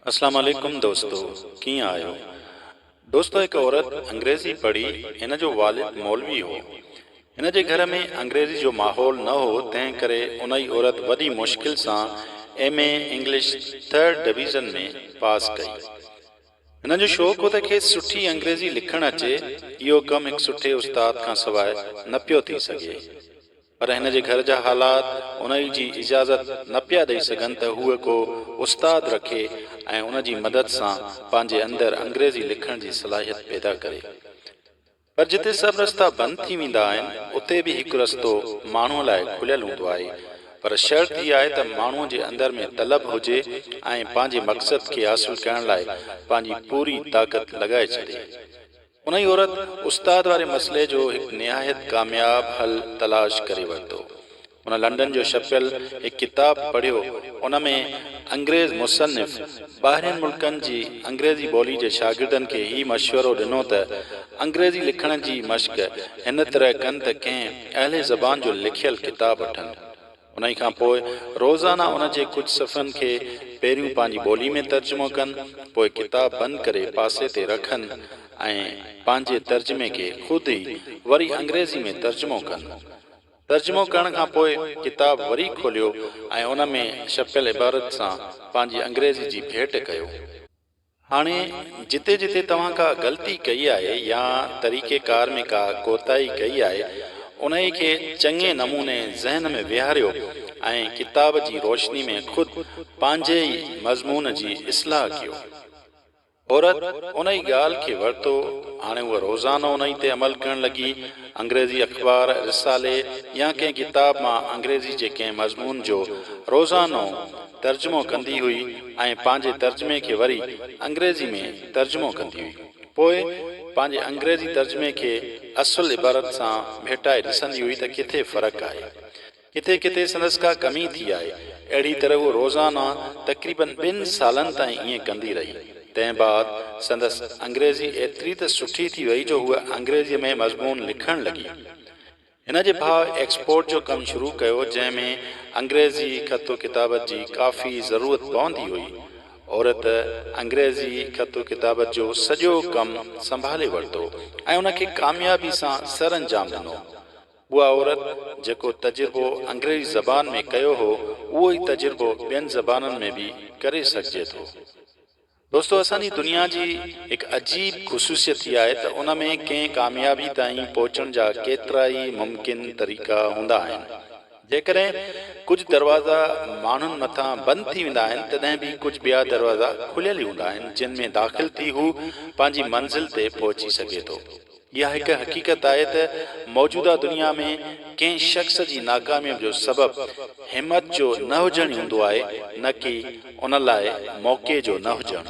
اسلام عليڪم دوستو ڪيئن آهيو دوستو هڪ عورت انگريزي پڙهي هن جو والد مولوي هو هن جي گهر ۾ انگريزي جو ماحول نه هو تنهن ڪري انهي عورت وڏي مشڪل سان M A English third division ۾ pass ڪئي هن جو شوق هو ته کيس سٺي انگريزي لکڻ اچي اهو ڪم هڪ سٺي استاد کان سواء نه پيو ٿي سگهي. پر هن جي گهر جا حالات انهي جي اجازت نه پيا ڏئي سگهن ته هوء ڪو استاد رکي ۽ ان جي مدد سان پنهنجي اندر انگريزي لکڻ جي صلاحيت پيدا ڪري. پر جتي سڀ رستا بند ٿي ويندا آهن، اتي به هڪ رستو ماڻهوء لاء کليل هوندو آهي، پر شرط هي آهي ته ماڻهوء جي اندر ۾ طلب هجي ۽ پنهنجي مقصد کي حاصل ڪرڻ لاء پنهنجي پوري طاقت لڳائي ڇڏي. انهيء عورت استاد واري مسئلي جو هڪ نهايت ڪامياب حل تلاش ڪري ورتو. هن لنڊن جو ڇپيل هڪ ڪتاب پڙهيو، ان ۾ انگريز مصنف ٻاهرين ملڪن جي انگريزي ٻولي جي شاگردن کي هي مشورو ڏنو ته انگريزي لکڻ جي مشق هن طرح ڪن ته ڪنهن اهل زبان جو لکيل ڪتاب وٺن. انهي کان پوء روزانه ان جي ڪجهه صفحن کي پهريون پنهنجي ٻولي ۾ ترجمو ڪن، پوء ڪتاب بند ڪري پاسي تي رکن ۽ پنهنجي ترجمي کي خود ئي وري انگريزي ۾ ترجمو ڪن. ترجمو ڪرڻ کان پوء ڪتاب وري کوليو ۽ ان ۾ ڇپيل عبارت سان پنهنجي انگريزي جي ڀيٽ ڪيو. هاڻي جتي جتي توهان ڪا غلطي ڪئي آهي يا طريقي ڪار ۾ ڪا ڪوتاهي ڪئي آهي انهي کي چڱي نموني ذهن ۾ ويهاريو ۽ ڪتاب جي روشني ۾ خود پنهنجي ئي مضمون جي اصلاح ڪيو. عورت انهي ڳالهه کي ورتو، هاڻي هوء روزانو انهي تي عمل ڪرڻ لڳي، انگريزي اخبار، رسالي يا ڪنهن ڪتاب مان انگريزي جي ڪنهن مضمون جو روزانو ترجمو ڪندي هئي ۽ پنهنجي ترجمي کي وري انگريزي ۾ ترجمو ڪندي هئي. پوء پنهنجي انگريزي ترجمي کي اصل عبارت سان ڀيٽائي ڏسندي هئي ته ڪٿي فرق آهي. ڪٿي ڪٿي سندس ڪا ڪمي ٿي آهي. اهڙي طرح هوء روزانه تقريباً ٻن سالن تائين ائين ڪندي رهي. تنهن بعد سندس انگريزي ايتري ته سٺي ٿي وئي جو هوء انگريزيء ۾ مضمون لکڻ لڳي. هن جي ڀاء ايڪسپورٽ جو ڪم شروع ڪيو جنهن ۾ انگريزي خط و ڪتابت جي ڪافي ضرورت پوندي هئي. عورت انگريزي خط و ڪتابت جو سڄو ڪم سنڀالي ورتو ۽ ان کي ڪاميابي سان سرانجام ڏنو. اها عورت جيڪو تجربو انگريزي زبان ۾ ڪيو هو اهو ئي تجربو ٻين زبانن ۾ به ڪري سگهجي ٿو. دوستو اسان جي دنيا جي هڪ عجيب خصوصيت هي آهي ته ان ۾ ڪنهن ڪاميابي تائين پهچڻ جا ڪيترائي ممڪن طريقا هوندا آهن. جيڪڏهن ڪجهه دروازا ماڻهن مٿان بند ٿي ويندا آهن تڏهن به ڪجهه ٻيا دروازا کليل ئي هوندا آهن جن ۾ داخل ٿي هو پنهنجي منزل تي پهچي سگهي ٿو. اها هڪ حقيقت آهي ته موجوده دنيا ۾ ڪنهن شخص جي ناڪاميء جو سبب همت جو نه هجڻ ئي هوندو آهي نه ڪي ان لاء موقعي جو نه هجڻ.